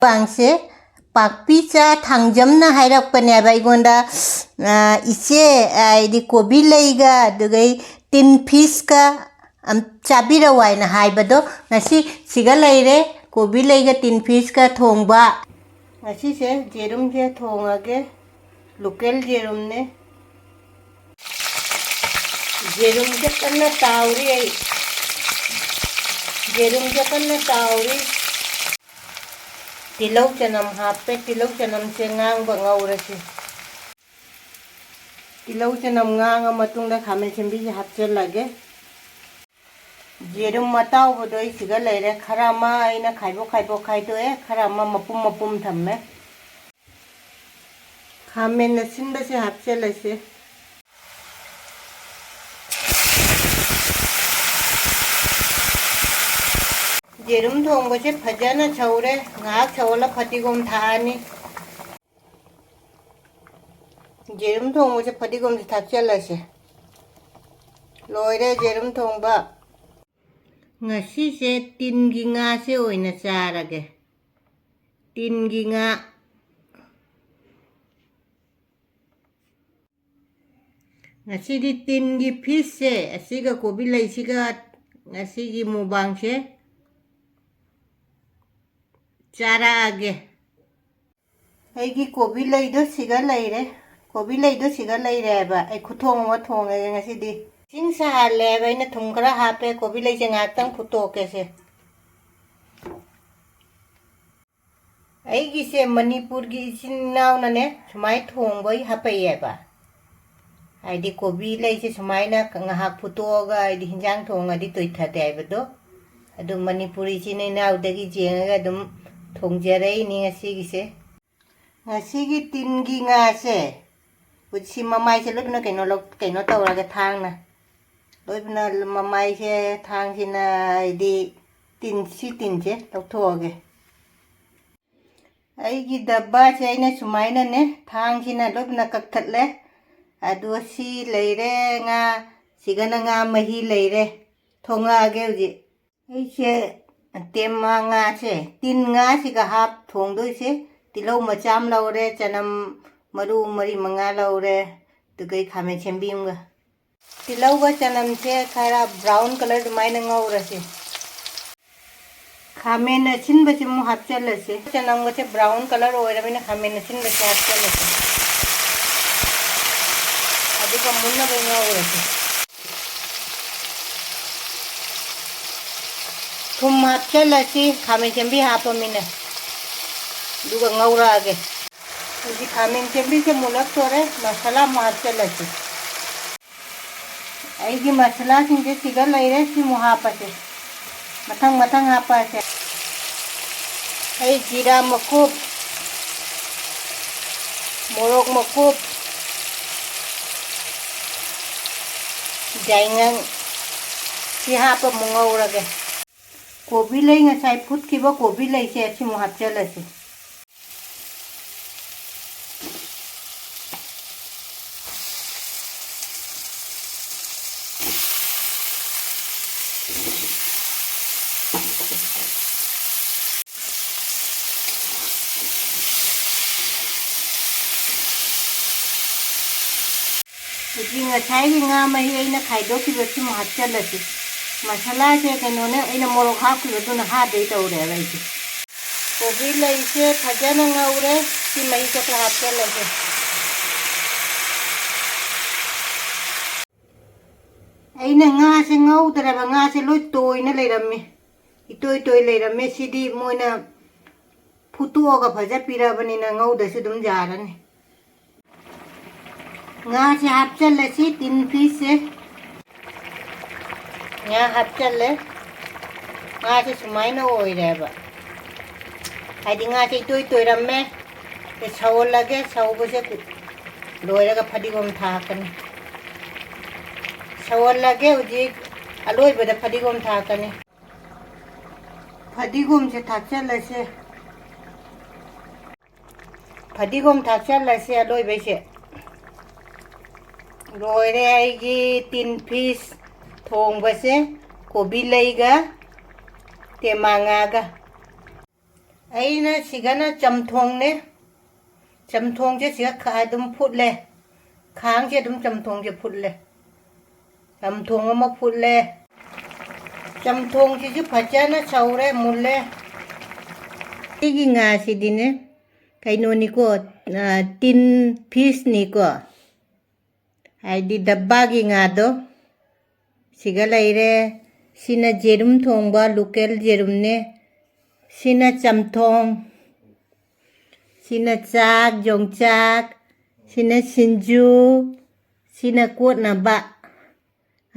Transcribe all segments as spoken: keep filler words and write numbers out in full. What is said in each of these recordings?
ꯄꯥꯡꯁꯦ ꯄꯥꯛꯄꯤꯆꯥ ꯊꯥꯡꯖꯝꯅ ꯍꯥꯏꯔꯛꯄꯅꯦꯕ ꯑꯩꯉꯣꯟꯗ, "ꯑ, ꯏꯆꯦ, ꯍꯥꯏꯗꯤ ꯀꯣꯕꯤ ꯂꯩꯒ ꯑꯗꯨꯒꯩ ꯇꯤꯟ ꯐꯤꯁꯀ ꯑꯝ ꯆꯥꯕꯤꯔꯛꯑꯣ" ꯍꯥꯏꯅ ꯍꯥꯏꯕꯗꯣ꯫ ꯉꯁꯤ ꯁꯤꯒ ꯂꯩꯔꯦ, ꯀꯣꯕꯤ ꯂꯩꯒ ꯇꯤꯟ ꯐꯤꯁꯀ ꯊꯣꯡꯕ꯫ ꯉꯁꯤꯁꯦ ꯌꯦꯔꯨꯝꯁꯦ ꯊꯣꯡꯉꯒꯦ, ꯂꯣꯀꯦꯜ ꯌꯦꯔꯨꯝꯅꯦ꯫ ꯌꯦꯔꯨꯝꯁꯦ ꯀꯟꯅ ꯇꯥꯎꯔꯤ ꯑꯩ꯫ ꯌꯦꯔꯨꯝꯁꯦ ꯀꯟꯅ ꯇꯥꯎꯔꯤ꯫ ꯇꯤꯜꯍꯧ ꯆꯅꯝ ꯍꯥꯞꯄꯦ꯫ ꯇꯤꯜꯍꯧ ꯆꯅꯝꯁꯦ ꯉꯥꯡꯕ ꯉꯧꯔꯁꯤ꯫ ꯇꯤꯜꯍꯧ ꯆꯅꯝ ꯉꯥꯡꯉ ꯃꯇꯨꯡꯗ ꯈꯥꯃꯦꯟ ꯑꯁꯤꯟꯕꯤꯁꯦ ꯍꯥꯞꯆꯤꯜꯂꯒꯦ꯫ ꯌꯦꯔꯨꯝ ꯑꯇꯥꯎꯕꯗꯣ ꯑꯩ ꯁꯤꯒ ꯂꯩꯔꯦ꯫ ꯈꯔ ꯑꯃ ꯑꯩꯅ ꯈꯥꯏꯗꯣꯛ ꯈꯥꯏꯗꯣꯛ ꯈꯥꯏꯗꯣꯛꯑꯦ, ꯈꯔ ꯑꯃ ꯃꯄꯨꯝ ꯃꯄꯨꯝ ꯊꯝꯃꯦ꯫ ꯈꯥꯃꯦꯟ ꯑꯁꯤꯟꯕꯁꯦ ꯍꯥꯞꯆꯤꯜꯂꯁꯦ꯫ ꯌꯦꯔꯨꯝ ꯊꯣꯡꯕꯁꯦ ꯐꯖꯅ ꯁꯧꯔꯦ꯫ ꯉꯥꯏꯍꯥꯛ ꯁꯧꯍꯜꯂ ꯐꯗꯤꯒꯣꯝ ꯊꯥꯛꯑꯅꯤ꯫ ꯌꯦꯔꯨꯝ ꯊꯣꯡꯕꯁꯦ ꯐꯗꯤꯒꯣꯝꯁꯦ ꯊꯥꯛꯆꯜꯂꯁꯦ꯫ ꯂꯣꯏꯔꯦ ꯌꯦꯔꯨꯝ ꯊꯣꯡꯕ꯫ ꯉꯁꯤꯁꯦ ꯇꯤꯟꯒꯤ ꯉꯥꯁꯦ ꯑꯣꯏꯅ ꯆꯥꯔꯒꯦ꯫ ꯇꯤꯟꯒꯤ ꯉꯥ꯫ ꯉꯁꯤꯗꯤ ꯇꯤꯟꯒꯤ ꯐꯤꯁꯁꯦ ꯑꯁꯤꯒ ꯀꯣꯕꯤ ꯂꯩꯁꯤꯒ ꯉꯁꯤꯒꯤ ꯃꯨꯛꯕꯥꯡꯁꯦ ꯆꯥꯔꯛꯑꯒꯦ꯫ ꯑꯩꯒꯤ ꯀꯣꯕꯤ ꯂꯩꯗꯣ ꯁꯤꯒ ꯂꯩꯔꯦ꯫ ꯀꯣꯕꯤ ꯂꯩꯗꯣ ꯁꯤꯒ ꯂꯩꯔꯦ ꯍꯥꯏꯕ꯫ ꯑꯩ ꯈꯨꯊꯣꯡ ꯑꯃ ꯊꯣꯡꯉꯒꯦ ꯉꯁꯤꯗꯤ꯫ ꯏꯁꯤꯡ ꯁꯥꯍꯜꯂꯦ ꯍꯥꯏꯕ꯫ ꯑꯩꯅ ꯊꯨꯝ ꯈꯔ ꯍꯥꯞꯄꯦ꯫ ꯀꯣꯕꯤ ꯂꯩꯁꯦ ꯉꯥꯏꯍꯥꯛꯇꯪ ꯐꯨꯠꯇꯣꯛꯀꯦꯁꯦ꯫ ꯑꯩꯒꯤꯁꯦ ꯃꯅꯤꯄꯨꯔꯒꯤ ꯏꯆꯤꯟ ꯏꯅꯥꯎꯅꯅꯦ ꯁꯨꯃꯥꯏꯅ ꯊꯣꯡꯕ ꯑꯩ ꯍꯥꯄꯛꯑꯦꯕ꯫ ꯍꯥꯏꯗꯤ ꯀꯣꯕꯤ ꯂꯩꯁꯦ ꯁꯨꯃꯥꯏꯅ ꯉꯥꯏꯍꯥꯛ ꯐꯨꯠꯇꯣꯛꯑꯒ ꯍꯥꯏꯗꯤ ꯍꯤꯟꯖꯥꯡ ꯊꯣꯡꯉꯗꯤ ꯇꯣꯏꯊꯗꯦ ꯍꯥꯏꯕꯗꯣ꯫ ꯑꯗꯨ ꯃꯅꯤꯄꯨꯔꯤ ꯏꯆꯤꯟ ꯏꯅꯥꯎꯗꯒꯤ ꯌꯦꯡꯉꯒ ꯑꯗꯨꯝ ꯊꯣꯡꯖꯔꯛꯏꯅꯤ ꯉꯁꯤꯒꯤꯁꯦ꯫ ꯉꯁꯤꯒꯤ ꯇꯤꯟꯒꯤ ꯉꯥꯁꯦ, ꯁꯤ ꯃꯃꯥꯏꯁꯦ ꯂꯣꯏꯅ ꯀꯩꯅꯣ ꯂꯧ-, ꯀꯩꯅꯣ ꯇꯧꯔꯒ ꯊꯥꯡꯅ ꯂꯣꯏꯅ ꯃꯃꯥꯏꯁꯦ ꯊꯥꯡꯁꯤꯅ ꯍꯥꯏꯗꯤ ꯇꯤꯟ, ꯁꯤ ꯇꯤꯟꯁꯦ ꯂꯧꯊꯣꯛꯑꯒꯦ꯫ ꯑꯩꯒꯤ ꯗꯕꯥꯁꯦ ꯑꯩꯅ ꯁꯨꯃꯥꯏꯅꯅꯦ ꯊꯥꯡꯁꯤꯅ ꯂꯣꯏꯅ ꯀꯛꯊꯠꯂꯦ꯫ ꯑꯗꯣ ꯁꯤ ꯂꯩꯔꯦ ꯉꯥ, ꯁꯤꯒꯅ ꯉꯥ ꯃꯍꯤ ꯂꯩꯔꯦ꯫ ꯊꯣꯡꯉꯛꯑꯒꯦ ꯍꯧꯖꯤꯛ꯫ ꯑꯩꯁꯦ ꯇꯦꯝꯃ ꯉꯥꯁꯦ, ꯇꯤꯟ ꯉꯥꯁꯤꯒ ꯍꯥꯞ ꯊꯣꯡꯗꯣꯏꯁꯦ꯫ ꯇꯤꯜꯍꯧ ꯃꯆꯥ ꯑꯃ ꯂꯧꯔꯦ, ꯆꯅꯝ ꯃꯔꯨ ꯃꯔꯤ ꯃꯉꯥ ꯂꯧꯔꯦ, ꯑꯗꯨꯒ ꯑꯩ ꯈꯥꯃꯦꯟ ꯁꯦꯝꯕꯤ ꯑꯃꯒ꯫ ꯇꯤꯜꯍꯧꯒ ꯆꯅꯝꯁꯦ ꯈꯔ brown colour ꯑꯗꯨꯃꯥꯏꯅ ꯉꯧꯔꯁꯦ꯫ ꯈꯥꯃꯦꯟ ꯑꯁꯤꯟꯕꯁꯦ ꯑꯃꯨꯛ ꯍꯥꯞꯆꯜꯂꯁꯦ꯫ ꯆꯅꯝꯒꯁꯦ brown colour ꯑꯣꯏꯔꯕꯅꯤꯅ ꯈꯥꯃꯦꯟ ꯑꯁꯤꯟꯕꯁꯦ ꯍꯥꯞꯆꯜꯂꯁꯦ꯫ ꯑꯗꯨꯒ ꯃꯨꯟꯅꯕ ꯉꯧꯔꯁꯦ꯫ ꯊꯨꯝ ꯍꯥꯞꯆꯜꯂꯁꯤ, ꯈꯥꯃꯦꯟ ꯁꯦꯝꯕꯤ ꯍꯥꯞꯄꯃꯤꯅ꯫ ꯑꯗꯨꯒ ꯉꯧꯔꯛꯑꯒꯦ꯫ ꯍꯧꯖꯤꯛ ꯈꯥꯃꯦꯟ ꯁꯦꯝꯕꯤꯁꯦ ꯃꯨꯜꯂꯛꯇꯣꯔꯦ, ꯃꯁꯥꯂꯥ ꯑꯃꯨꯛ ꯍꯥꯞꯆꯜꯂꯁꯤ꯫ ꯑꯩꯒꯤ ꯃꯁꯥꯂꯥꯁꯤꯡꯁꯦ ꯁꯤꯒ ꯂꯩꯔꯦ, ꯁꯤꯃꯨꯛ ꯍꯥꯞꯄꯁꯦ꯫ ꯃꯊꯪ ꯃꯊꯪ ꯍꯥꯞꯄꯁꯦ꯫ ꯑꯩ ꯖꯤꯔꯥ ꯃꯀꯨꯞ, ꯃꯣꯔꯣꯛ ꯃꯀꯨꯞ, ꯌꯥꯏꯉꯪ, ꯁꯤ ꯍꯥꯞꯄ ꯑꯃꯨꯛ ꯉꯧꯔꯒꯦ꯫ ꯀꯣꯕꯤ ꯂꯩ, ꯉꯁꯥꯏ ꯐꯨꯠꯈꯤꯕ ꯀꯣꯕꯤ ꯂꯩꯁꯦ ꯑꯁꯤꯃꯨꯛ ꯍꯥꯞꯆꯜꯂꯁꯤ꯫ ꯍꯧꯖꯤꯛ ꯉꯁꯥꯏꯒꯤ ꯉꯥ ꯃꯍꯤ ꯑꯩꯅ ꯈꯥꯏꯗꯣꯛꯈꯤꯕꯁꯤꯃꯨꯛ ꯍꯥꯞꯆꯜꯂꯁꯤ꯫ ꯃꯁꯥꯂꯥꯁꯦ ꯀꯩꯅꯣꯅꯦ, ꯑꯩꯅ ꯃꯣꯔꯣꯛ ꯍꯥꯞꯈꯤꯕꯗꯨꯅ ꯍꯥꯗꯣꯏ ꯇꯧꯔꯦꯕ ꯑꯩꯁꯦ꯫ ꯀꯣꯕꯤ ꯂꯩꯁꯦ ꯐꯖꯅ ꯉꯧꯔꯦ꯫ ꯁꯤ ꯃꯍꯤꯁꯦ ꯈꯔ ꯍꯥꯞꯆꯜꯂꯁꯦ꯫ ꯑꯩꯅ ꯉꯥꯁꯦ ꯉꯧꯗ꯭ꯔꯕ, ꯉꯥꯁꯦ ꯂꯣꯏ ꯇꯣꯏꯅ ꯂꯩꯔꯝꯃꯤ, ꯏꯇꯣꯏ ꯇꯣꯏ ꯂꯩꯔꯝꯃꯦ꯫ ꯁꯤꯗꯤ ꯃꯣꯏꯅ ꯐꯨꯠꯇꯣꯛꯑꯒ ꯐꯖ ꯄꯤꯔꯕꯅꯤꯅ ꯉꯧꯗ꯭ꯔꯁꯨ ꯑꯗꯨꯝ ꯌꯥꯔꯅꯤ꯫ ꯉꯥꯁꯦ ꯍꯥꯞꯆꯜꯂꯁꯤ, ꯇꯤꯟ ꯄꯤꯁꯁꯦ꯫ ꯉꯥ ꯍꯥꯞꯆꯜꯂꯦ꯫ ꯉꯥꯁꯦ ꯁꯨꯃꯥꯏꯅ ꯑꯣꯏꯔꯦꯕ, ꯍꯥꯏꯗꯤ ꯉꯥꯁꯦ ꯏꯇꯣꯏ ꯇꯣꯏꯔꯝꯃꯦ꯫ ꯑꯦ, ꯁꯧꯍꯜꯂꯒꯦ꯫ ꯁꯧꯕꯁꯦ ꯀꯨ-, ꯂꯣꯏꯔꯒ ꯐꯗꯤꯒꯣꯝ ꯊꯥꯛꯀꯅꯤ꯫ ꯁꯧꯍꯜꯂꯒꯦ ꯍꯧꯖꯤꯛ, ꯑꯂꯣꯏꯕꯗ ꯐꯗꯤꯒꯣꯝ ꯊꯥꯛꯀꯅꯤ꯫ ꯐꯗꯤꯒꯣꯝꯁꯦ ꯊꯥꯛꯆꯜꯂꯁꯦ꯫ ꯐꯗꯤꯒꯣꯝ ꯊꯥꯛꯆꯜꯂꯁꯦ ꯑꯂꯣꯏꯕꯩꯁꯦ꯫ ꯂꯣꯏꯔꯦ ꯑꯩꯒꯤ ꯇꯤꯟ ꯐꯤꯁ ꯊꯣꯡꯕꯁꯦ꯫ ꯀꯣꯕꯤ ꯂꯩꯒ ꯇꯦꯃꯥ ꯉꯥꯒ꯫ ꯑꯩꯅ ꯁꯤꯒꯅ ꯆꯝꯊꯣꯡꯅꯦ꯫ ꯆꯝꯊꯣꯡꯁꯦ ꯁꯤꯒ ꯈ-, ꯑꯗꯨꯝ ꯐꯨꯠꯂꯦ꯫ ꯈꯥꯡꯁꯦ ꯑꯗꯨꯝ ꯆꯝꯊꯣꯡꯁꯦ ꯐꯨꯠꯂꯦ꯫ ꯆꯝꯊꯣꯡ ꯑꯃ ꯐꯨꯠꯂꯦ꯫ ꯆꯝꯊꯣꯡꯁꯤꯁꯨ ꯐꯖꯅ ꯁꯧꯔꯦ, ꯃꯨꯜꯂꯦ꯫ ꯁꯤꯒꯤ ꯉꯥꯁꯤꯗꯤꯅꯦ, ꯀꯩꯅꯣꯅꯤꯀꯣ, ꯑ, ꯇꯤꯟ ꯐꯤꯁꯅꯤꯀꯣ꯫ ꯍꯥꯏꯗꯤ ꯗꯕꯥꯒꯤ ꯉꯥꯗꯣ꯫ ꯁꯤꯒ ꯂꯩꯔꯦ꯫ ꯁꯤꯅ ꯖꯦꯔꯨꯝ ꯊꯣꯡꯕ, ꯂꯣꯀꯦꯜ ꯖꯦꯔꯨꯝꯅꯦ꯫ ꯁꯤꯅ ꯆꯝꯊꯣꯡ꯫ ꯁꯤꯅ ꯆꯥꯛ, ꯌꯣꯡꯆꯥꯛ꯫ ꯁꯤꯅ ꯁꯤꯡꯖꯨ꯫ ꯁꯤꯅ ꯀꯣꯠꯅꯕ꯫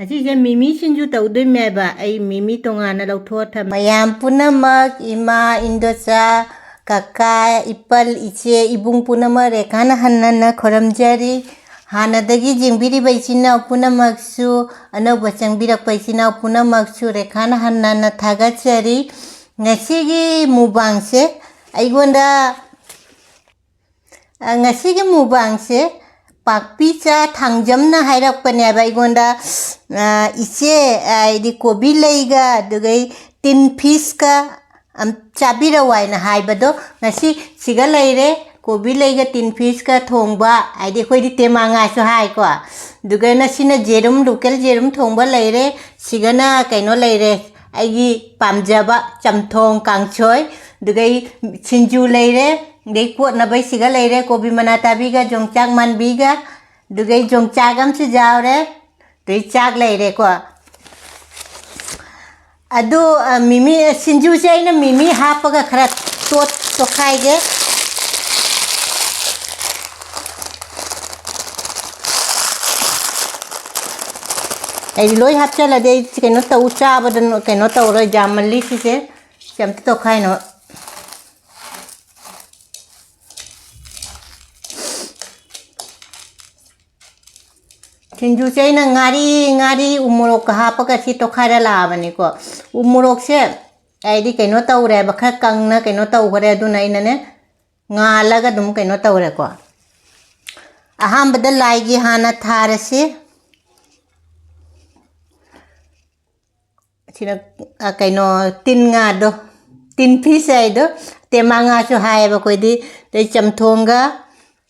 ꯑꯁꯤꯁꯦ ꯃꯤꯃꯤ ꯁꯤꯡꯖꯨ ꯇꯧꯗꯣꯏꯅꯦꯕ꯫ ꯑꯩ ꯃꯤꯃꯤ ꯇꯣꯉꯥꯟꯅ ꯂꯧꯊꯣꯛꯑ ꯊꯝꯃꯦ꯫ ꯃꯌꯥꯝ ꯄꯨꯝꯅꯃꯛ, ꯏꯃꯥ, ꯏꯟꯗꯣꯆꯥ, ꯀꯀꯥ, ꯏꯄꯜ, ꯏꯆꯦ, ꯏꯕꯨꯡ ꯄꯨꯝꯅꯃꯛ ꯔꯦꯈꯥꯅ ꯍꯟꯅ ꯍꯟꯅ ꯈꯨꯔꯨꯝꯖꯔꯤ꯫ ꯍꯥꯟꯅꯗꯒꯤ ꯌꯦꯡꯕꯤꯔꯤꯕ ꯏꯆꯤꯟ ꯏꯅꯥꯎ ꯄꯨꯝꯅꯃꯛꯁꯨ, ꯑꯅꯧꯕ ꯆꯪꯕꯤꯔꯛꯄ ꯏꯆꯤꯟ ꯏꯅꯥꯎ ꯄꯨꯝꯅꯃꯛꯁꯨ ꯔꯦꯈꯥꯅ ꯍꯟꯅ ꯍꯟꯅ ꯊꯥꯒꯠꯆꯔꯤ꯫ ꯉꯁꯤꯒꯤ ꯃꯨꯕꯥꯡꯁꯦ ꯑꯩꯉꯣꯟꯗ ꯑ, ꯉꯁꯤꯒꯤ ꯃꯨꯕꯥꯡꯁꯦ ꯄꯥꯛꯄꯤꯆꯥ ꯊꯥꯡꯖꯝꯅ ꯍꯥꯏꯔꯛꯄꯅꯦꯕ ꯑꯩꯉꯣꯟꯗ, ꯑ, "ꯏꯆꯦ, ꯍꯥꯏꯗꯤ ꯀꯣꯕꯤ ꯂꯩꯒ ꯑꯗꯨꯒꯩ ꯇꯤꯟ ꯐꯤꯁꯀ ꯑꯝ ꯆꯥꯕꯤꯔꯛꯑꯣ" ꯍꯥꯏꯅ ꯍꯥꯏꯕꯗꯣ꯫ ꯉꯁꯤ ꯁꯤꯒ ꯂꯩꯔꯦ, ꯀꯣꯕꯤ ꯂꯩꯒ ꯇꯤꯟ ꯐꯤꯁꯀ ꯊꯣꯡꯕ, ꯍꯥꯏꯗꯤ ꯑꯩꯈꯣꯏꯗꯤ ꯇꯦꯃꯥ ꯉꯥꯁꯨ ꯍꯥꯏꯀꯣ꯫ ꯑꯗꯨꯒ ꯉꯁꯤꯅ ꯖꯦꯔꯨꯝ, ꯂꯣꯀꯦꯜ ꯖꯦꯔꯨꯝ ꯊꯣꯡꯕ ꯂꯩꯔꯦ꯫ ꯁꯤꯒꯅ ꯀꯩꯅꯣ ꯂꯩꯔꯦ, ꯑꯩꯒꯤ ꯄꯥꯝꯖꯕ ꯆꯝꯊꯣꯡ ꯀꯥꯡꯁꯣꯏ, ꯑꯗꯨꯒ ꯑꯩ ꯁꯤꯡꯖꯨ ꯂꯩꯔꯦ, ꯑꯗꯩ ꯀꯣꯠꯅꯕꯩꯁꯤꯒ ꯂꯩꯔꯦ, ꯀꯣꯕꯤ ꯃꯅꯥ ꯇꯥꯕꯤꯒ ꯌꯣꯡꯆꯥꯛ ꯃꯥꯟꯕꯤꯒ, ꯑꯗꯨꯒ ꯑꯩ ꯌꯣꯡꯆꯥꯛ ꯑꯃꯁꯨ ꯌꯥꯎꯔꯦ, ꯑꯗꯩ ꯆꯥꯛ ꯂꯩꯔꯦꯀꯣ꯫ ꯑꯗꯨ, ꯑ, ꯃꯤꯃꯤ, ꯁꯤꯡꯖꯨꯁꯦ ꯑꯩꯅ ꯃꯤꯃꯤ ꯍꯥꯞꯄꯒ ꯈꯔ ꯇꯣꯠ-, ꯇꯣꯠꯈꯥꯏꯒꯦ꯫ ꯑꯩꯗꯤ ꯂꯣꯏ ꯍꯥꯞꯆꯜꯂꯗꯤ ꯑꯩ ꯀꯩꯅꯣ ꯇꯧ, ꯆꯥꯕꯗ ꯅꯨ-, ꯀꯩꯅꯣ ꯇꯧꯔꯣꯏ, ꯌꯥꯝꯃꯜꯂꯤ ꯁꯤꯁꯦ꯫ ꯁꯤ ꯑꯝꯇ ꯇꯣꯈꯥꯏꯅꯕ꯫ ꯁꯤꯡꯖꯨꯁꯦ ꯑꯩꯅ ꯉꯥꯔꯤ, ꯉꯥꯔꯤ ꯎ ꯃꯣꯔꯣꯛꯀ ꯍꯥꯞꯄꯒ ꯁꯤ ꯇꯣꯈꯥꯏꯔ ꯂꯥꯛꯑꯕꯅꯤꯀꯣ꯫ ꯎ ꯃꯣꯔꯣꯛꯁꯦ ꯑꯩꯗꯤ ꯀꯩꯅꯣ ꯇꯧꯔꯦꯕ, ꯈꯔ ꯀꯪꯅ ꯀꯩꯅꯣ ꯇꯧꯈ꯭ꯔꯦ, ꯑꯗꯨꯅ ꯑꯩꯅꯅꯦ ꯉꯥꯜꯂꯒ ꯑꯗꯨꯝ ꯀꯩꯅꯣ ꯇꯧꯔꯦꯀꯣ꯫ ꯑꯍꯥꯟꯕꯗ ꯂꯥꯏꯒꯤ ꯍꯥꯟꯅ ꯊꯥꯔꯁꯤ꯫ ꯁꯤꯅ, ꯑ, ꯀꯩꯅꯣ, ꯇꯤꯟ ꯉꯥꯗꯣ, ꯇꯤꯟ ꯐꯤꯁ ꯍꯥꯏꯗꯣ, ꯇꯦꯃꯥ ꯉꯥꯁꯨ ꯍꯥꯏꯌꯦꯕ ꯑꯩꯈꯣꯏꯗꯤ꯫ ꯑꯗꯩ ꯆꯝꯊꯣꯡꯒ,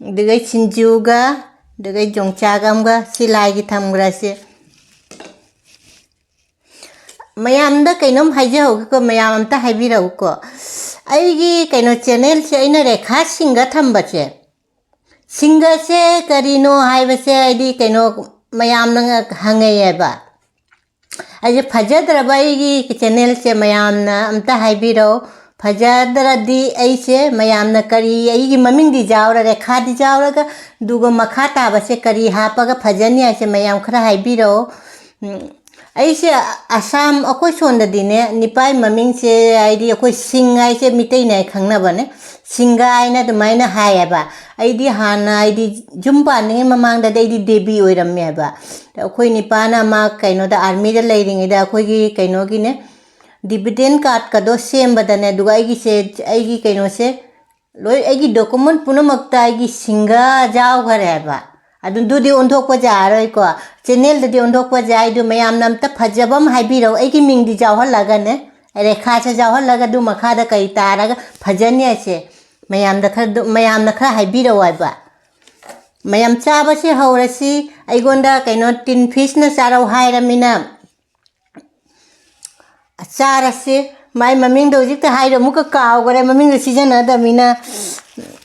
ꯑꯗꯨꯒ ꯁꯤꯡꯖꯨꯒ, ꯑꯗꯨꯒ ꯌꯣꯡꯆꯥꯛ ꯑꯃꯒ, ꯁꯤ ꯂꯥꯏꯒꯤ ꯊꯝꯈ꯭ꯔꯁꯤ꯫ ꯃꯌꯥꯝꯗ ꯀꯩꯅꯣꯝ ꯍꯥꯏꯖꯍꯧꯒꯦꯀꯣ, ꯃꯌꯥꯝ ꯑꯝꯇ ꯍꯥꯏꯕꯤꯔꯛꯎꯀꯣ꯫ ꯑꯩꯒꯤ ꯀꯩꯅꯣ ꯆꯦꯅꯦꯜꯁꯦ ꯑꯩꯅ ꯔꯦꯈꯥ ꯁꯤꯡꯒ ꯊꯝꯕꯁꯦ, ꯁꯤꯡꯒꯁꯦ ꯀꯔꯤꯅꯣ ꯍꯥꯏꯕꯁꯦ ꯍꯥꯏꯗꯤ ꯀꯩꯅꯣ ꯃꯌꯥꯝꯅ ꯍꯪꯉꯛꯑꯦꯕ꯫ ꯑꯩꯁꯦ ꯐꯖꯗ꯭ꯔꯕ ꯑꯩꯒꯤ ꯆꯦꯅꯦꯜꯁꯦ ꯃꯌꯥꯝꯅ ꯑꯝꯇ ꯍꯥꯏꯕꯤꯔꯛꯑꯣ꯫ ꯐꯖꯗ꯭ꯔꯗꯤ ꯑꯩꯁꯦ ꯃꯌꯥꯝꯅ ꯀꯔꯤ, ꯑꯩꯒꯤ ꯃꯃꯤꯡꯗꯤ ꯌꯥꯎꯔ, ꯔꯦꯈꯥꯗꯤ ꯌꯥꯎꯔꯒ, ꯑꯗꯨꯒ ꯃꯈꯥ ꯇꯥꯕꯁꯦ ꯀꯔꯤ ꯍꯥꯞꯄꯒ ꯐꯖꯅꯤ ꯍꯥꯏꯁꯦ ꯃꯌꯥꯝ ꯈꯔ ꯍꯥꯏꯕꯤꯔꯛꯑꯣ꯫ ꯎꯝ, ꯑꯩꯁꯦ ꯑꯁꯥꯝ, ꯑꯩꯈꯣꯏ ꯁꯣꯝꯗꯗꯤꯅꯦ, ꯅꯤꯄꯥꯏ ꯃꯃꯤꯡꯁꯦ ꯍꯥꯏꯗꯤ ꯑꯩꯈꯣꯏ ꯁꯤꯡ ꯍꯥꯏꯁꯦ ꯃꯤꯇꯩꯅ ꯍꯥꯏ ꯈꯪꯅꯕꯅꯦ, ꯁꯤꯡꯒ ꯍꯥꯏꯅ ꯑꯗꯨꯃꯥꯏꯅ ꯍꯥꯏꯌꯦꯕ꯫ ꯑꯩꯗꯤ ꯍꯥꯟꯅ, ꯑꯩꯗꯤ ꯌꯨꯝ ꯄꯥꯟꯗ꯭ꯔꯤꯉꯩ ꯃꯃꯥꯡꯗꯗꯤ ꯑꯩꯗꯤ ꯗꯦꯕꯤ ꯑꯣꯏꯔꯝꯃꯦꯕ꯫ ꯑꯩꯈꯣꯏ ꯅꯤꯄꯥꯅ ꯃꯥ ꯀꯩꯅꯣꯗ, ꯑꯥꯔꯃꯤꯗ ꯂꯩꯔꯤꯉꯩꯗ ꯑꯩꯈꯣꯏꯒꯤ ꯀꯩꯅꯣꯒꯤꯅꯦ, ꯗꯤꯕꯤꯗꯦꯟ ꯀꯥꯔꯠꯀꯗꯣ ꯁꯦꯝꯕꯗꯅꯦ, ꯑꯗꯨꯒ ꯑꯩꯒꯤꯁꯦ, ꯑꯩꯒꯤ ꯀꯩꯅꯣꯁꯦ, ꯂꯣꯏ, ꯑꯩꯒꯤ ꯗꯣꯀꯨꯃꯦꯟ ꯄꯨꯝꯅꯃꯛꯇ ꯑꯩꯒꯤ ꯁꯤꯡꯒ ꯌꯥꯎꯈ꯭ꯔꯦꯕ꯫ ꯑꯗꯨꯗꯨꯗꯤ ꯑꯣꯟꯊꯣꯛꯄ ꯌꯥꯔꯣꯏꯀꯣ꯫ ꯆꯦꯅꯦꯜꯗꯗꯤ ꯑꯣꯟꯊꯣꯛꯄ ꯌꯥꯏ, ꯑꯗꯨ ꯃꯌꯥꯝꯅ ꯑꯝꯇ ꯐꯖꯕ ꯑꯃ ꯍꯥꯏꯕꯤꯔꯛꯑꯣ꯫ ꯑꯩꯒꯤ ꯃꯤꯡꯗꯤ ꯌꯥꯎꯍꯜꯂꯒꯅꯦ, ꯔꯦꯈꯥꯁꯦ ꯌꯥꯎꯍꯜꯂꯒ ꯑꯗꯨ ꯃꯈꯥꯗ ꯀꯔꯤ ꯇꯥꯔꯒ ꯐꯖꯅꯤ ꯍꯥꯏꯁꯦ ꯃꯌꯥꯝꯗ ꯈꯔ, ꯃꯌꯥꯝꯅ ꯈꯔ ꯍꯥꯏꯕꯤꯔꯛꯑꯣ ꯍꯥꯏꯕ꯫ ꯃꯌꯥꯝ ꯆꯥꯕꯁꯦ ꯍꯧꯔꯁꯤ꯫ ꯑꯩꯉꯣꯟꯗ ꯀꯩꯅꯣ ꯇꯤꯟ ꯐꯤꯁꯅ ꯆꯥꯔꯧ ꯍꯥꯏꯔꯃꯤꯅ ꯆꯥꯔꯁꯤ꯫ ꯃꯥꯏ ꯃꯃꯤꯡꯗꯣ ꯍꯧꯖꯤꯛꯇ ꯍꯥꯏꯔꯣ, ꯑꯃꯨꯛꯀ ꯀꯥꯎꯈ꯭ꯔꯦ, ꯃꯃꯤꯡꯗꯣ ꯁꯤꯖꯤꯟꯅꯗꯕꯅꯤꯅ꯫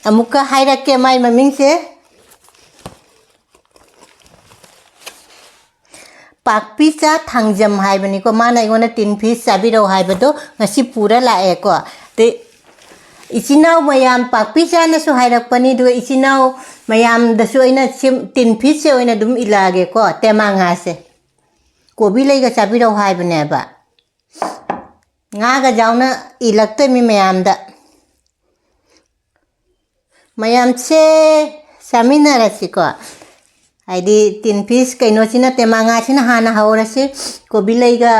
ꯑꯃꯨꯛꯀ ꯍꯥꯏꯔꯛꯀꯦ ꯃꯥꯏ ꯃꯃꯤꯡꯁꯦ꯫ ꯄꯥꯛꯄꯤꯆꯥ ꯊꯥꯡꯖꯝ ꯍꯥꯏꯕꯅꯤꯀꯣ꯫ ꯃꯥꯅ ꯑꯩꯉꯣꯟꯗ ꯇꯤꯟ ꯐꯤꯁ ꯆꯥꯕꯤꯔꯛꯑꯣ ꯍꯥꯏꯕꯗꯣ ꯉꯁꯤ ꯄꯨꯔ ꯂꯥꯛꯑꯦꯀꯣ꯫ ꯑꯗꯩ ꯏꯆꯤꯟ ꯏꯅꯥꯎ ꯃꯌꯥꯝ, ꯄꯥꯛꯄꯤꯆꯥꯅꯁꯨ ꯍꯥꯏꯔꯛꯄꯅꯤ, ꯑꯗꯨꯒ ꯏꯆꯤꯟ ꯏꯅꯥꯎ ꯃꯌꯥꯝꯗꯁꯨ ꯑꯩꯅ ꯁꯦꯝ-, ꯇꯤꯟ ꯐꯤꯁꯁꯦ ꯑꯣꯏꯅ ꯑꯗꯨꯝ ꯏꯜꯂꯛꯑꯒꯦꯀꯣ, ꯇꯦꯃꯥ ꯉꯥꯁꯦ꯫ ꯀꯣꯕꯤ ꯂꯩꯒ ꯆꯥꯕꯤꯔꯛꯑꯣ ꯍꯥꯏꯕꯅꯦꯕ꯫ ꯉꯥꯒ ꯌꯥꯎꯅ ꯏꯜꯂꯛꯇꯣꯏꯃꯤ ꯃꯌꯥꯝꯗ꯫ ꯃꯌꯥꯝꯁꯦ ꯆꯥꯃꯤꯟꯅꯔꯁꯤꯀꯣ꯫ ꯍꯥꯏꯗꯤ ꯇꯤꯟ ꯐꯤꯁ ꯀꯩꯅꯣꯁꯤꯅ, ꯇꯦꯃꯥ ꯉꯥꯁꯤꯅ ꯍꯥꯟꯅ ꯍꯧꯔꯁꯤ꯫ ꯀꯣꯕꯤ ꯂꯩꯒ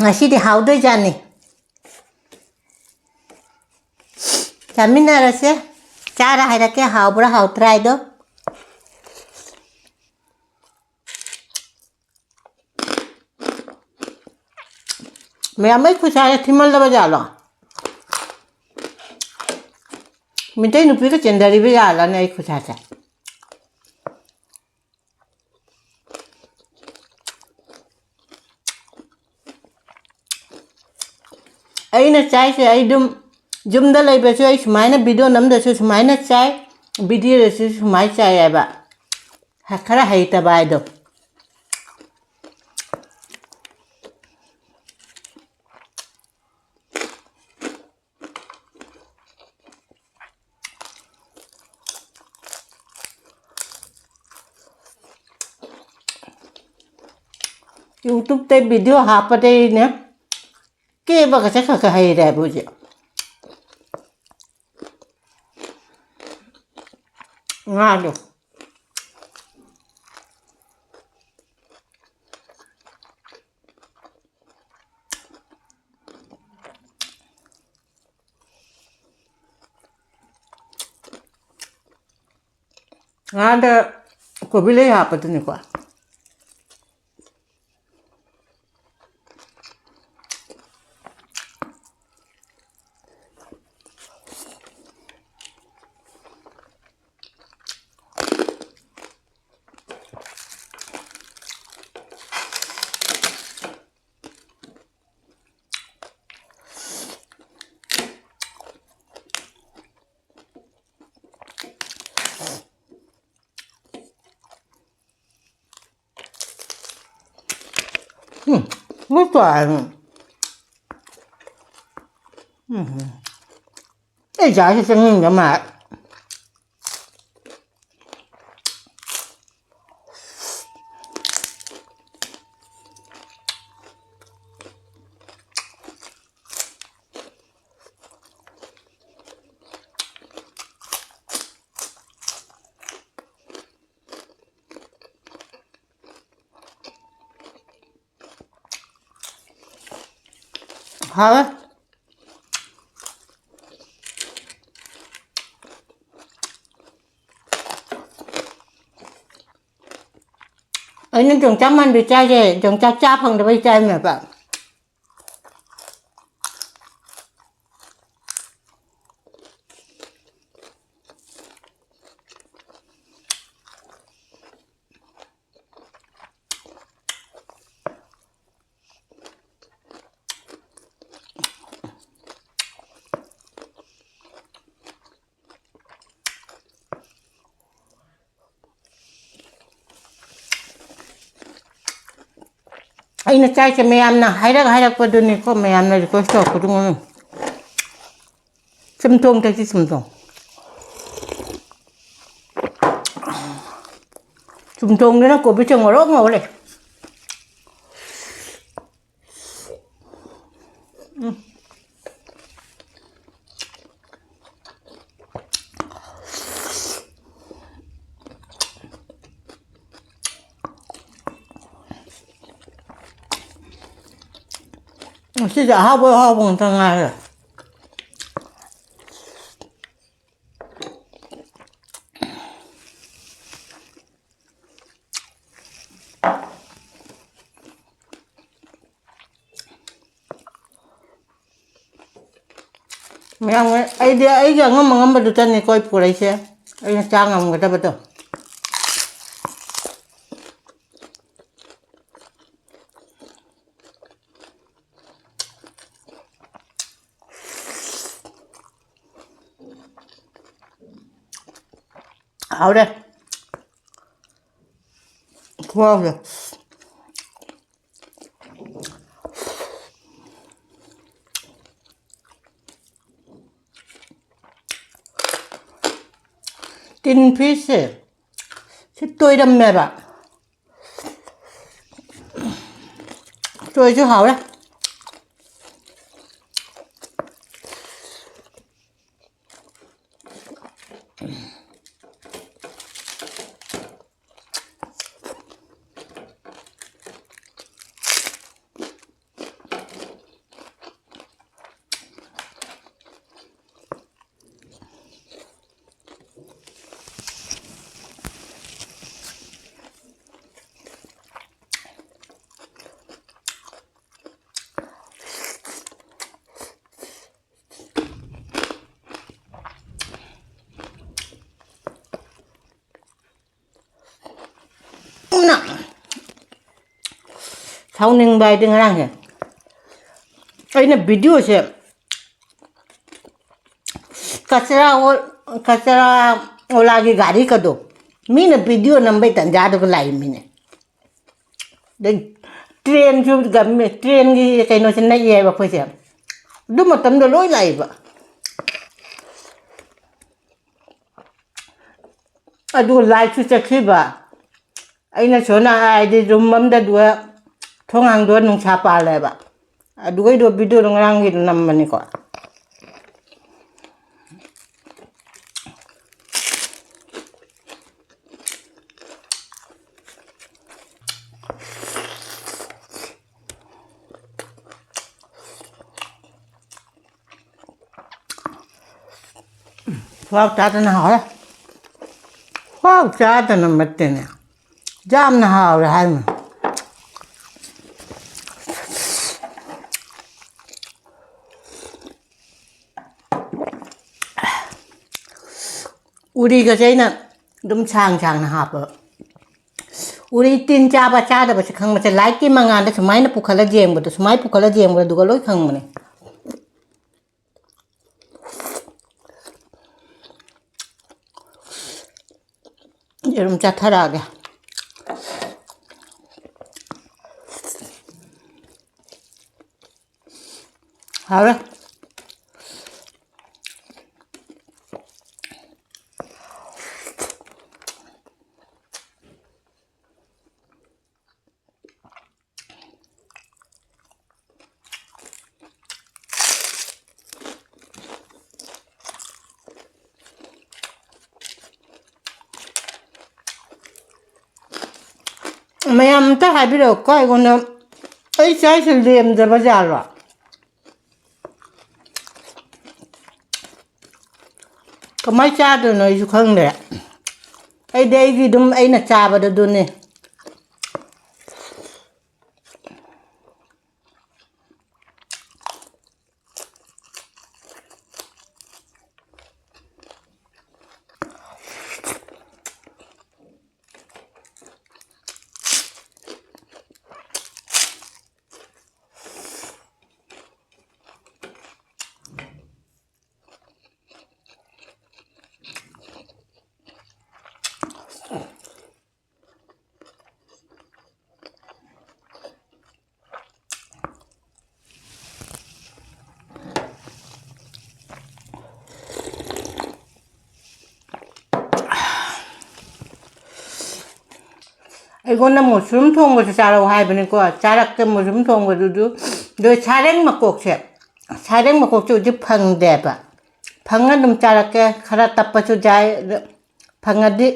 ꯉꯁꯤꯗꯤ ꯍꯥꯎꯗꯣꯏꯖꯥꯠꯅꯤ꯫ ꯆꯥꯃꯤꯟꯅꯔꯁꯦ꯫ ꯆꯥꯔ ꯍꯥꯏꯔꯛꯀꯦ, ꯍꯥꯎꯕ꯭ꯔꯥ ꯍꯥꯎꯇ꯭ꯔꯥ ꯍꯥꯏꯗꯣ꯫ ꯃꯌꯥꯝ ꯑꯩ ꯈꯨꯠꯁꯥꯁꯦ ꯊꯤꯃꯜꯂꯕ ꯖꯥꯠꯂꯣ? ꯃꯤꯇꯩ ꯅꯨꯄꯤꯒ ꯆꯦꯟꯗꯔꯤꯕ ꯖꯥꯠꯂꯅꯦ ꯑꯩ ꯈꯨꯠꯁꯥꯁꯦ? ꯑꯩꯅ ꯆꯥꯏꯁꯦ, ꯑꯩ ꯑꯗꯨꯝ ꯌꯨꯝꯗ ꯂꯩꯕꯁꯨ ꯑꯩ ꯁꯨꯃꯥꯏꯅ ꯚꯤꯗꯤꯑꯣ ꯅꯝꯗꯁꯨ ꯁꯨꯃꯥꯏꯅ ꯆꯥꯏ, ꯚꯤꯗꯤꯑꯣꯗꯁꯨ ꯁꯨꯃꯥꯏꯅ ꯆꯥꯏ ꯍꯥꯏꯕ꯫ ꯈꯔ ꯍꯩꯇꯕ ꯍꯥꯏꯗꯣ꯫ YouTube-ꯇ ꯚꯤꯗꯤꯑꯣ ꯍꯥꯞꯄꯗꯩꯅꯦ ꯀꯦꯕꯒꯁꯦ ꯈꯔ ꯈꯔ ꯍꯩꯔꯦ ꯍꯥꯏꯕ ꯍꯧꯖꯤꯛ꯫ ꯉꯥꯗꯣ꯫ ꯉꯥꯗ ꯀꯣꯕꯤ ꯂꯩ ꯍꯥꯞꯄꯗꯨꯅꯤꯀꯣ꯫ ꯎꯝ, ꯂꯣꯏ ꯇꯥꯔꯦ꯫ ꯎꯝ꯫ ꯑꯩ ꯆꯥꯁꯤ ꯆꯪꯅꯤꯡꯗ ꯃꯥꯜꯂꯦ꯫ ꯍꯥꯎꯋꯦ꯫ ꯑꯩꯅ ꯌꯣꯡꯆꯥꯛ ꯃꯥꯟꯕꯤ ꯆꯥꯏꯁꯦ, ꯌꯣꯡꯆꯥꯛ ꯆꯥ ꯐꯪꯗꯕꯩ ꯆꯥꯏꯅꯦꯕ꯫ ꯑꯩꯅ ꯆꯥꯏꯁꯦ ꯃꯌꯥꯝꯅ ꯍꯥꯏꯔꯛ ꯍꯥꯏꯔꯛꯄꯗꯨꯅꯤꯀꯣ, ꯃꯌꯥꯝꯅ request ꯇꯧꯔꯛꯄꯗꯨ꯫ ꯆꯝꯊꯣꯡ ꯊꯛꯁꯤ, ꯆꯝꯊꯣꯡ꯫ ꯆꯝꯊꯣꯡꯗꯨꯅ ꯀꯣꯕꯤ ꯆꯪ ꯉꯧꯔꯣꯛ ꯉꯧꯔꯦ꯫ ꯎꯝ꯫ ꯉꯁꯤꯗꯤ ꯑꯍꯥꯎꯕ ꯑꯍꯥꯎꯕ ꯉꯥꯛꯇ ꯉꯥꯏꯔꯦ꯫ ꯃꯌꯥꯝ, ꯑꯩꯗꯤ ꯑꯩꯒꯤ ꯑꯉꯝ ꯑꯉꯝꯕꯗꯨꯇꯅꯤꯀꯣ ꯑꯩ ꯄꯨꯔꯛꯏꯁꯦ, ꯑꯩꯅ ꯆꯥ ꯉꯝꯒꯗꯕꯗꯣ꯫ ꯍꯥꯎꯔꯦ꯫ ꯈꯨꯍꯥꯎꯁꯦ꯫ Tin fishꯁꯦ ꯁꯤ ꯇꯣꯏꯔꯝꯃꯦꯕ꯫ ꯇꯣꯏꯁꯨ ꯍꯥꯎꯔꯦ꯫ ꯁꯥꯎꯅꯤꯡꯕ ꯍꯥꯏꯗꯤ ꯉꯔꯥꯡꯁꯦ ꯑꯩꯅ videoꯁꯦ ꯀꯆꯔꯥ ꯑꯣ-, ꯀꯆꯔꯥ ꯑꯣꯂꯥꯒꯤ ꯒꯥꯔꯤꯒꯗꯣ ꯃꯤꯅ video ꯅꯝꯕꯩ ꯇꯟꯖꯥꯗꯨꯒ ꯂꯥꯛꯏ ꯃꯤꯅꯦ꯫ ꯑꯗꯩ ꯇ꯭ꯔꯦꯟꯁꯨ ꯒꯝꯃꯦ-, ꯇ꯭ꯔꯦꯟꯒꯤ ꯀꯩꯅꯣꯁꯦ ꯅꯛꯑꯦꯕ ꯑꯩꯈꯣꯏꯁꯦ꯫ ꯑꯗꯨ ꯃꯇꯝꯗ ꯂꯣꯏ ꯂꯥꯛꯏꯕ꯫ ꯑꯗꯨꯒ ꯂꯥꯏꯠꯁꯨ ꯆꯠꯈꯤꯕ꯫ ꯑꯩꯅ ꯁꯣꯝꯅ ꯍꯥꯏꯗꯤ ꯔꯨꯝ ꯑꯃꯗ ꯑꯗꯨꯒ ꯊꯣꯡ ꯍꯥꯡꯗꯣꯛꯑ ꯅꯨꯡꯁꯥ ꯄꯥꯜꯂꯦꯕ꯫ ꯑꯗꯨꯒꯩꯗꯣ ꯚꯤꯗꯤꯑꯣꯗꯣ ꯉꯔꯥꯡꯒꯤꯗꯣ ꯅꯝꯕꯅꯤꯀꯣ꯫ ꯈꯨꯍꯥꯎ ꯆꯥꯗꯅ ꯍꯥꯎꯔꯦ꯫ ꯈꯨꯍꯥꯎ ꯆꯥꯗꯅ ꯅꯠꯇꯦꯅꯦ꯫ ꯌꯥꯝꯅ ꯍꯥꯎꯔꯦ ꯍꯥꯏꯔꯤꯅꯦ꯫ ꯎꯔꯤꯒꯁꯦ ꯑꯩꯅ ꯑꯗꯨꯝ ꯁꯥꯡ ꯁꯥꯡꯅ ꯍꯥꯞꯄꯕ꯫ ꯎꯔꯤ ꯇꯤꯟ ꯆꯥꯕ ꯆꯥꯗꯕꯁꯦ ꯈꯪꯕꯁꯦ ꯂꯥꯏꯠꯀꯤ ꯃꯉꯥꯜꯗ ꯁꯨꯃꯥꯏꯅ ꯄꯨꯈꯠꯂ ꯌꯦꯡꯕꯗꯣ, ꯁꯨꯃꯥꯏꯅ ꯄꯨꯈꯠꯂ ꯌꯦꯡꯕꯗꯣ ꯑꯗꯨꯒ ꯂꯣꯏ ꯈꯪꯕꯅꯦ꯫ ꯌꯦꯔꯨꯝ ꯆꯥꯊꯔꯛꯑꯒꯦ꯫ ꯍꯥꯎꯔꯦ꯫ ꯃꯌꯥꯝ ꯑꯝꯇ ꯍꯥꯏꯕꯤꯔꯛꯎꯀꯣ ꯑꯩꯉꯣꯟꯗ, ꯑꯩ ꯆꯥꯏꯁꯦ ꯂꯦꯝꯗꯕ ꯖꯥꯠꯂꯣ? ꯀꯃꯥꯏ ꯆꯥꯗꯣꯏꯅꯣ ꯑꯩꯁꯨ ꯈꯪꯗ꯭ꯔꯦ꯫ ꯑꯩꯗꯤ ꯑꯩꯒꯤ ꯑꯗꯨꯝ ꯑꯩꯅ ꯆꯥꯕꯗꯨ ꯑꯗꯨꯅꯤ꯫ ꯑꯩꯉꯣꯟꯗ ꯃꯨꯁꯔꯨꯝ ꯊꯣꯡꯕꯁꯨ ꯆꯥꯔꯛꯑꯣ ꯍꯥꯏꯕꯅꯤꯀꯣ, ꯆꯥꯔꯛꯀꯦ ꯃꯨꯁꯔꯨꯝ ꯊꯣꯡꯕꯗꯨꯁꯨ꯫ ꯑꯗꯣ ꯁꯥꯔꯦꯡ ꯃꯀꯣꯛꯁꯦ, ꯁꯥꯔꯦꯡ ꯃꯀꯣꯛꯁꯦ ꯍꯧꯖꯤꯛ ꯐꯪꯗꯦꯕ꯫ ꯐꯪꯉ ꯑꯗꯨꯝ ꯆꯥꯔꯛꯀꯦ, ꯈꯔ ꯇꯞꯄꯁꯨ ꯌꯥꯏ꯫ ꯑꯗꯣ ꯐꯪꯉꯗꯤ,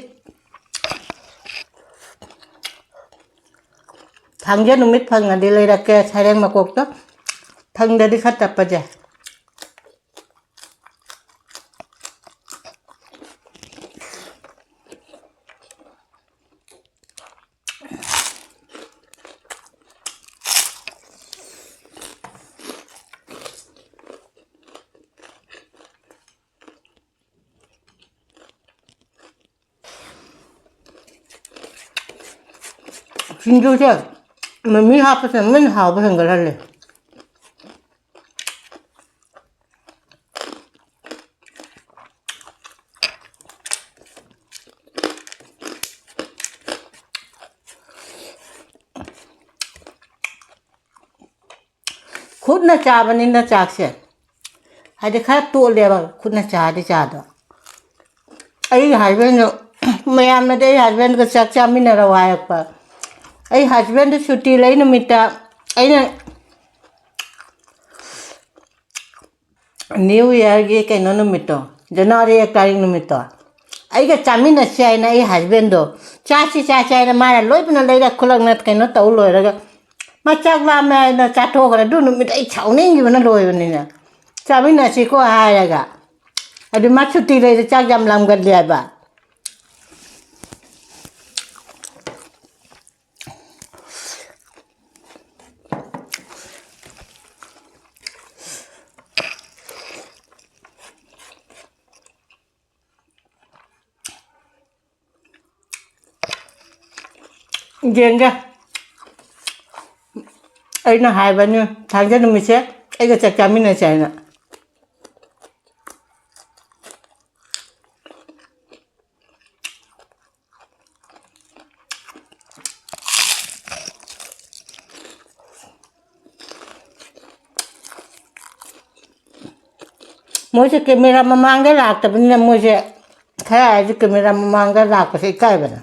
ꯊꯥꯡꯖ ꯅꯨꯃꯤꯠ ꯐꯪꯉꯗꯤ ꯂꯩꯔꯛꯀꯦ ꯁꯥꯔꯦꯡ ꯃꯀꯣꯛꯇꯣ꯫ ꯐꯪꯗꯗꯤ ꯈꯔ ꯇꯞꯄꯁꯦ꯫ ꯁꯤꯡꯖꯨꯁꯦ ꯃꯃꯤ ꯍꯥꯞꯄꯁꯦ ꯑꯃꯨꯛ ꯍꯦꯟꯅ ꯍꯥꯎꯕ ꯍꯦꯟꯒꯠꯍꯜꯂꯦ꯫ ꯈꯨꯠꯅ ꯆꯥꯕꯅꯤꯅ ꯆꯥꯛꯁꯦ, ꯍꯥꯏꯗꯤ, ꯈꯔ ꯇꯣꯠꯂꯦꯕ ꯈꯨꯠꯅ ꯆꯥꯔꯗꯤ ꯆꯥꯗꯣ꯫ ꯑꯩꯒꯤ ꯍꯁꯕꯦꯟꯗꯣ, ꯃꯌꯥꯝꯅꯗꯤ ꯑꯩ ꯍꯁꯕꯦꯟꯒ ꯆꯥꯛ ꯆꯥꯃꯤꯟꯅꯔꯣ ꯍꯥꯏꯔꯛꯄ꯫ ꯑꯩ ꯍꯁꯕꯦꯟꯗꯣ ꯁꯨꯇꯤ ꯂꯩ ꯅꯨꯃꯤꯠꯇ ꯑꯩꯅ ꯅ꯭ꯌꯨ ꯏꯌꯔꯒꯤ ꯀꯩꯅꯣ ꯅꯨꯃꯤꯠꯇꯣ, ꯖꯅꯋꯥꯔꯤ ꯑꯦꯛ ꯇꯥꯔꯤꯛ ꯅꯨꯃꯤꯠꯇꯣ, ꯑꯩꯒ ꯆꯥꯃꯤꯟꯅꯁꯤ ꯍꯥꯏꯅ ꯑꯩ ꯍꯁꯕꯦꯟꯗꯣ, ꯆꯥꯁꯤ ꯆꯥꯁꯤ ꯍꯥꯏꯅ ꯃꯥꯅ ꯂꯣꯏꯕꯅ ꯂꯩꯔ ꯈꯨꯂꯛꯅ ꯀꯩꯅꯣ ꯇꯧ ꯂꯣꯏꯔꯒ, ꯃꯥ ꯆꯥꯛ ꯂꯥꯝꯃꯦ ꯍꯥꯏꯅ ꯆꯥꯊꯣꯛꯈ꯭ꯔꯦ꯫ ꯑꯗꯨ ꯅꯨꯃꯤꯠ ꯑꯩ ꯁꯥꯎꯅꯤꯡꯈꯤꯕꯅ ꯂꯣꯏꯕꯅꯤꯅ, ꯆꯥꯃꯤꯟꯅꯁꯤꯀꯣ ꯍꯥꯏꯔꯒ, ꯑꯗꯨ ꯃꯥ ꯁꯨꯇꯤ ꯂꯩꯔ ꯆꯥꯛ ꯌꯥꯝ ꯂꯥꯝꯒꯜꯂꯦ ꯍꯥꯏꯕ꯫ ꯌꯦꯡꯒꯦ꯫ ꯑꯩꯅ ꯍꯥꯏꯕꯅꯤ ꯊꯥꯡꯖ ꯅꯨꯃꯤꯠꯁꯦ ꯑꯩꯒ ꯆꯥꯛ ꯆꯥꯃꯤꯟꯅꯁꯦ ꯍꯥꯏꯅ꯫ ꯃꯣꯏꯁꯦ ꯀꯦꯃꯦꯔꯥ ꯃꯃꯥꯡꯗ ꯂꯥꯛꯇꯕꯅꯤꯅ ꯃꯣꯏꯁꯦ ꯈꯔ ꯍꯥꯏꯔꯁꯨ ꯀꯦꯃꯦꯔꯥ ꯃꯃꯥꯡꯗ ꯂꯥꯛꯄꯁꯦ ꯏꯀꯥꯏꯕꯅ꯫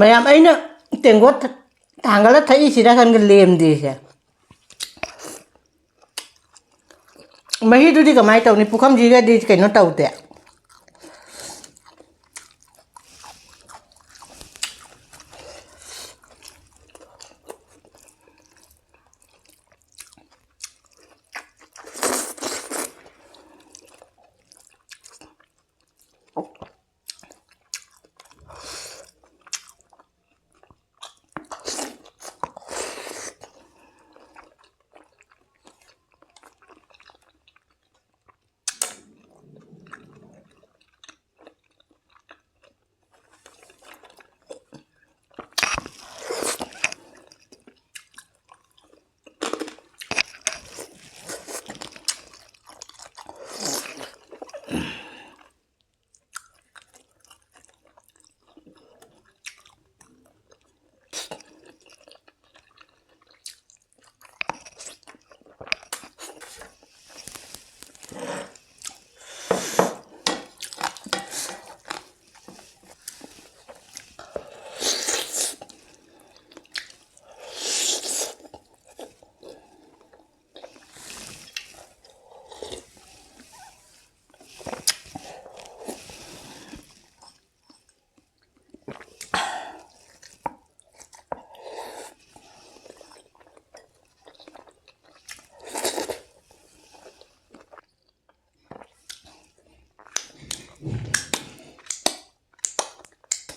ꯃꯌꯥꯝ, ꯑꯩꯅ ꯇꯦꯡꯀꯣꯠ ꯊ-, ꯊꯥꯡꯒꯠꯂ ꯊꯛꯏꯁꯤꯔ ꯈꯟꯒ ꯂꯦꯝꯗꯦꯁꯦ꯫ ꯃꯍꯤꯗꯨꯗꯤ ꯀꯃꯥꯏꯅ ꯇꯧꯅꯤ? ꯄꯨꯈꯝꯁꯤꯒꯗꯤ ꯀꯩꯅꯣ ꯇꯧꯗꯦ꯫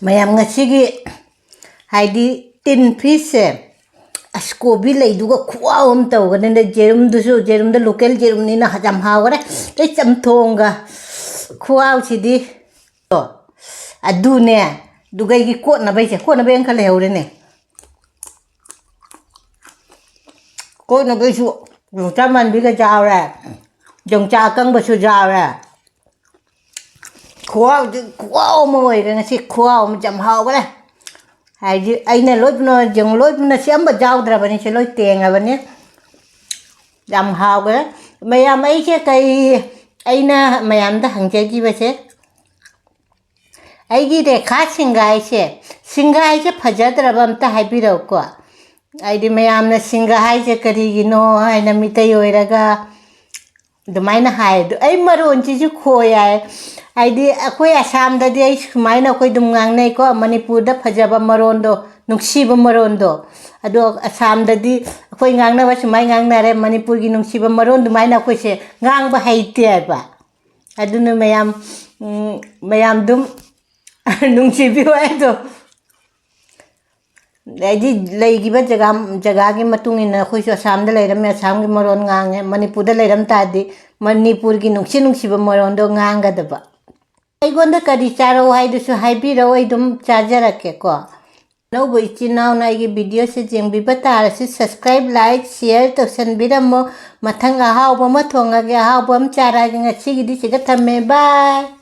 ꯃꯌꯥꯝ, ꯉꯁꯤꯒꯤ ꯍꯥꯏꯗꯤ ꯇꯤꯟ ꯐꯤꯁꯁꯦ, ꯑꯁ, ꯀꯣꯕꯤ ꯂꯩꯗꯨꯒ ꯈꯨꯍꯥꯎ ꯑꯃ ꯇꯧꯒꯅꯤꯅꯦ꯫ ꯌꯦꯔꯨꯝꯗꯨꯁꯨ, ꯌꯦꯔꯨꯝꯗ local ꯌꯦꯔꯨꯝꯅꯤꯅ ꯌꯥꯝ ꯍꯥꯎꯈꯔꯦ꯫ ꯑꯗꯩ ꯆꯝꯊꯣꯡꯒ ꯈꯨꯍꯥꯎꯁꯤꯗꯤ꯫ ꯑꯗꯨꯅꯦ, ꯑꯗꯨꯒ ꯑꯩꯒꯤ ꯀꯣꯠꯅꯕꯩꯁꯦ, ꯀꯣꯠꯅꯕꯩ ꯑꯃꯈꯛ ꯂꯩꯍꯧꯔꯦꯅꯦ꯫ ꯀꯣꯠꯅꯕꯩꯁꯨ ꯌꯣꯡꯆꯥꯛ ꯃꯥꯟꯕꯤꯒ ꯌꯥꯎꯔꯦ, ꯌꯣꯡꯆꯥꯛ ꯑꯀꯪꯕꯁꯨ ꯌꯥꯎꯔꯦ꯫ ꯈꯨꯍꯥꯎꯗꯤ ꯈꯨꯍꯥꯎ ꯑꯃ ꯑꯣꯏꯔꯦ ꯉꯁꯤ, ꯈꯨꯍꯥꯎ ꯑꯃ ꯌꯥꯝ ꯍꯥꯎꯈ꯭ꯔꯦ꯫ ꯍꯥꯏꯗꯤ ꯑꯩꯅ ꯂꯣꯏ ꯄꯨꯝꯅꯃꯛ, ꯌꯦꯡꯉꯨ, ꯂꯣꯏ ꯄꯨꯝꯅ ꯁꯦꯝꯕ ꯌꯥꯎꯗ꯭ꯔꯕꯅꯤ, ꯁꯤ ꯂꯣꯏ ꯇꯦꯡꯉꯕꯅꯤ꯫ ꯌꯥꯝ ꯍꯥꯎꯈ꯭ꯔꯦ꯫ ꯃꯌꯥꯝ, ꯑꯩꯁꯦ ꯀꯩ, ꯑꯩꯅ ꯃꯌꯥꯝꯗ ꯍꯪꯖꯈꯤꯕꯁꯦ, ꯑꯩꯒꯤ ꯔꯦꯈꯥ ꯁꯤꯡꯒꯥꯏꯁꯦ ꯁꯤꯡꯒꯥꯏꯁꯦ ꯐꯖꯗ꯭ꯔꯕ ꯑꯝꯇ ꯍꯥꯏꯕꯤꯔꯛꯎꯀꯣ꯫ ꯍꯥꯏꯗꯤ ꯃꯌꯥꯝꯅ ꯁꯤꯡꯒꯥ ꯍꯥꯏꯁꯦ ꯀꯔꯤꯒꯤꯅꯣ ꯍꯥꯏꯅ ꯃꯤꯇꯩ ꯑꯣꯏꯔꯒ ꯑꯗꯨꯃꯥꯏꯅ ꯍꯥꯏ꯫ ꯑꯗꯨ ꯑꯩ ꯃꯔꯣꯟꯁꯤꯁꯨ ꯈꯣꯏ ꯍꯥꯏ꯫ ꯍꯥꯏꯗꯤ ꯑꯩꯈꯣꯏ ꯑꯁꯥꯝꯗꯗꯤ ꯑꯩ ꯁꯨꯃꯥꯏꯅ ꯑꯩꯈꯣꯏ ꯑꯗꯨꯝ ꯉꯥꯡꯅꯩꯀꯣ, ꯃꯅꯤꯄꯨꯔꯗ ꯐꯖꯕ ꯃꯔꯣꯟꯗꯣ, ꯅꯨꯡꯁꯤꯕ ꯃꯔꯣꯟꯗꯣ꯫ ꯑꯗꯣ ꯑꯁꯥꯝꯗꯗꯤ ꯑꯩꯈꯣꯏ ꯉꯥꯡꯅꯕ ꯁꯨꯃꯥꯏꯅ ꯉꯥꯡꯅꯔꯦ, ꯃꯅꯤꯄꯨꯔꯒꯤ ꯅꯨꯡꯁꯤꯕ ꯃꯔꯣꯟ ꯑꯗꯨꯃꯥꯏꯅ ꯑꯩꯈꯣꯏꯁꯦ ꯉꯥꯡꯕ ꯍꯩꯇꯦ ꯍꯥꯏꯕ꯫ ꯑꯗꯨꯅ ꯃꯌꯥꯝ, ꯎꯝ, ꯃꯌꯥꯝ ꯑꯗꯨꯝ ꯅꯨꯡꯁꯤꯕꯤꯌꯨ ꯍꯥꯏꯗꯣ꯫ ꯍꯥꯏꯗꯤ ꯂꯩꯈꯤꯕ ꯖꯒꯥ, ꯖꯒꯥꯒꯤ ꯃꯇꯨꯡ ꯏꯟꯅ ꯑꯩꯈꯣꯏꯁꯨ ꯑꯁꯥꯝꯗ ꯂꯩꯔꯝꯃꯦ, ꯑꯁꯥꯝꯒꯤ ꯃꯔꯣꯟ ꯉꯥꯡꯉꯦ, ꯃꯅꯤꯄꯨꯔꯗ ꯂꯩꯔꯝ ꯇꯥꯔꯗꯤ ꯃꯅꯤꯄꯨꯔꯒꯤ ꯅꯨꯡꯁꯤ ꯅꯨꯡꯁꯤꯕ ꯃꯔꯣꯟꯗꯣ ꯉꯥꯡꯒꯗꯕ꯫ ꯑꯩꯉꯣꯟꯗ ꯀꯔꯤ ꯆꯥꯔꯛꯑꯣ ꯍꯥꯏꯗꯨꯁꯨ ꯍꯥꯏꯕꯤꯔꯛꯑꯣ, ꯑꯩ ꯑꯗꯨꯝ ꯆꯥꯖꯔꯛꯀꯦꯀꯣ꯫ ꯑꯅꯧꯕ ꯏꯆꯤꯟ ꯏꯅꯥꯎꯅ ꯑꯩꯒꯤ ꯚꯤꯗꯤꯑꯣꯁꯦ ꯌꯦꯡꯕꯤꯕ ꯇꯥꯔꯁꯨ subscribe, like, share ꯇꯧꯁꯟꯕꯤꯔꯝꯃꯣ꯫ ꯃꯊꯪ ꯑꯍꯥꯎꯕ ꯑꯃ ꯊꯣꯡꯉꯒꯦ, ꯑꯍꯥꯎꯕ ꯑꯃ ꯆꯥꯔꯛꯑꯒꯦ꯫ ꯉꯁꯤꯒꯤꯗꯤ ꯁꯤꯗ ꯊꯝꯃꯦ꯫ Bye꯫